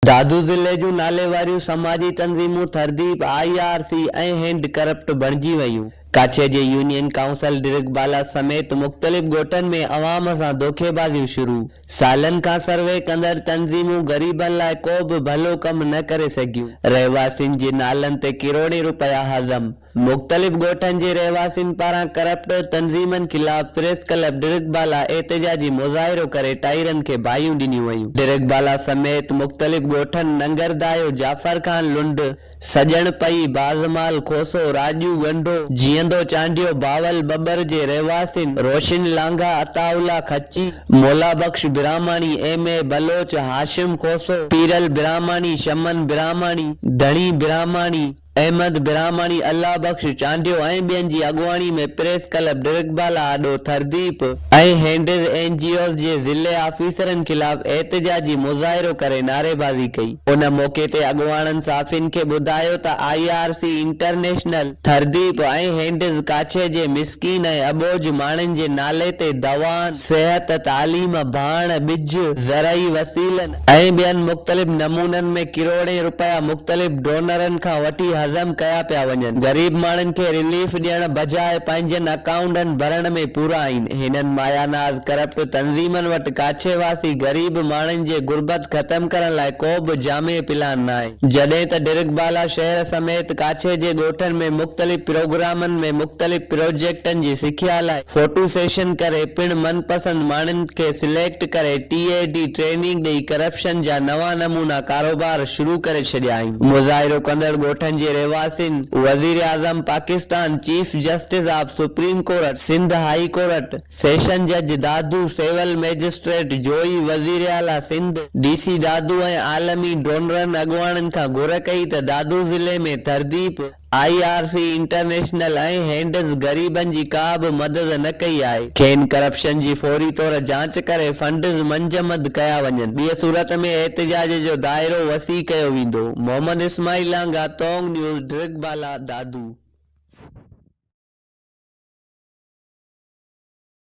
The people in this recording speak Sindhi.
دادو ضلعي جون ناليواريون سماجي تنظيمون Thardeep, I R C ۽ hand corrupt بڻجي ويون. ڪاڇي جي يونين ڪائونسل ڊرگ بالا سميت مختلف ڳوٺن ۾ عوام سان دوکيبازيون شروع، سالن کان سروي ڪندڙ تنظيمون غريبن لاء ڪو به ڀلو ڪم نه ڪري سگهيون، رهواسين جي نالن تي ڪروڙين رپيا هضم. مختلف ڳوٺن جي رهواسين پاران ڪرپٽ تنظيمن خلاف پريس ڪلب ڊرگ بالا احتجاجي مظاهرو ڪري ٽائرن کي باهيون ڏنيون ويون. ڊرگ بالا سميت مختلف ڳوٺن ننگر دايو، جعفر خان لنڊ، سڄڻ پئي، بازمال کوسو، راڄو ڳنڍو، جيئندو چانڊيو، باول ٻٻر جي رهواسين روشن لانگاهه، عطاء الله کچي، مولا بخش براهماڻي، ايم اي بلوچ، هاشم کوسو، پيرل براهماڻي، شمن براهماڻي، ڌڻي براهماڻي، احمد براهماڻي، الله بخش چانڊيو ۽ ٻين جي اڳواڻي ۾ پريس ڪلب ڊرگبالا آڏو Thardeep ۽ hands N G Os جي ضلعي آفيسرن خلاف احتجاجي مظاهرو ڪري نعريبازي ڪئي. ان موقعي تي اڳواڻن صحافين کي ٻڌايو ته I R C international, Thardeep ۽ hands Kachhi جي مسڪين ۽ اٻوجهه ماڻهن جي نالي تي دوائن، صحت، تعليم، ڀاڻ، ٻج، زرعي وسيلن، ۽ ٻين مختلف نمونن ۾ ڪروڙين رپيا مختلف ڊونرن کان وٺي هضم ڪيا پيا وڃن. غريب ماڻهن کي رليف ڏيڻ بجاء پنهنجن اڪائونٽن ڀرڻ ۾ پورا آهن. هنن ماياناز ڪرپٽ تنظيمن وٽ ڪاڇي واسي غريب ماڻهن جي غربت ختم ڪرڻ لاء ڪو به جامع پلان ناهي. جڏهن ته ڊرگبالا شهر سميت ڪاڇي جي ڳوٺن ۾ مختلف پروگرامن ۾ مختلف پروجيڪٽن جي سکيا لاء فوٽو سيشن ڪري پڻ من پسند ماڻهن کي سليڪٽ ڪري ٽي اي ڊي ٽريننگ ڏئي ڪرپشن جا نوان نمونا ڪاروبار شروع ڪري ڇڏيا آهن. مظاهرو ڪندڙ ڳوٺن جي رهواسين وزيراعظم Pakistan, chief justice of supreme court, Sindh high court, session جج دادو، سول مئجسٽريٽ جوئي، وزيراعليٰ سنڌ، ڊي سي دادو ۽ عالمي ڊونرن اڳواڻن کان گهر ڪئي ته دادو ضلعي ۾ Thardeep, I R C international ۽ hands غريبن جي ڪا به مدد نه ڪئي آهي. کين ڪرپشن جي فوري طور جاچ ڪري فنڊز منجمد ڪيا وڃن ٻيء صورت ۾ احتجاج جو دائرو وسيع ڪيو ويندو. محمد اسماعيل لانگاهه، تونگ نيوز، ڊرگبالا، دادو.